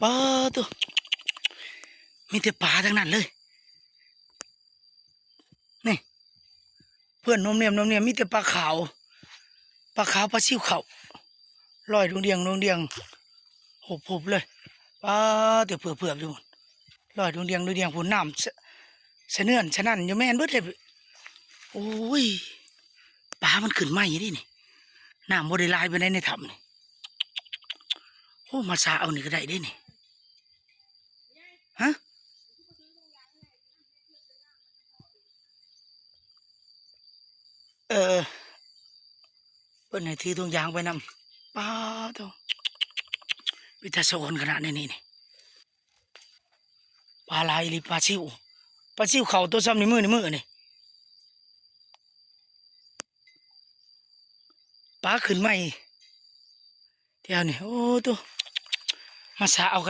ປາໂທ້ ມີແຕ່ປາທັງນັ້ນເລີຍ ນີ້ ເພື່ອນນົມນຽມ ນົມນຽມ ມີແຕ່ປາຂາວ ປາຂາວ ປາຊິວເຂົ້າ ລອຍດົງດຽງ ດົງດຽງ ໂຮບໆ ເລີຍ ປາໂທ້ ເຜືອກໆ ຢູ່ ລອຍດົງດຽງ ດົງດຽງ ພຸ້ນ ນ້ຳ ສະ ສະເໜືອນສະໜັ່ນຢູ່ ແມ່ນເບິດເລີຍ ໂອ້ຍ ປາມັນຂຶ້ນໃໝ່ເດ້ນີ້ ນ້ຳບໍ່ໄດ້ຫຼາຍປານໃດໃນຖ້ຳນີ້ ໂອ້ ມາສາເອົານີ້ກໍໄດ້ເດ້ນີ້ ຮະ ເອີ ເພິ່ນໃຫ້ຖືຖົງຢາງໄປນຳ ປາໂທ້ ເປັນຕາສະອອນຂະໜາດນີ້ນີ້ ປາຫຼາຍອີ່ຫຼີ ປາຊິວ ປາຊິວເຂົ້າໂຕສ່ຳນິ້ວມື ນິ້ວມືນີ້ ປາຂຶ້ນໃໝ່ແຖວນີ້ ໂອ້ໂທ້ ມາສາເອົາກັນ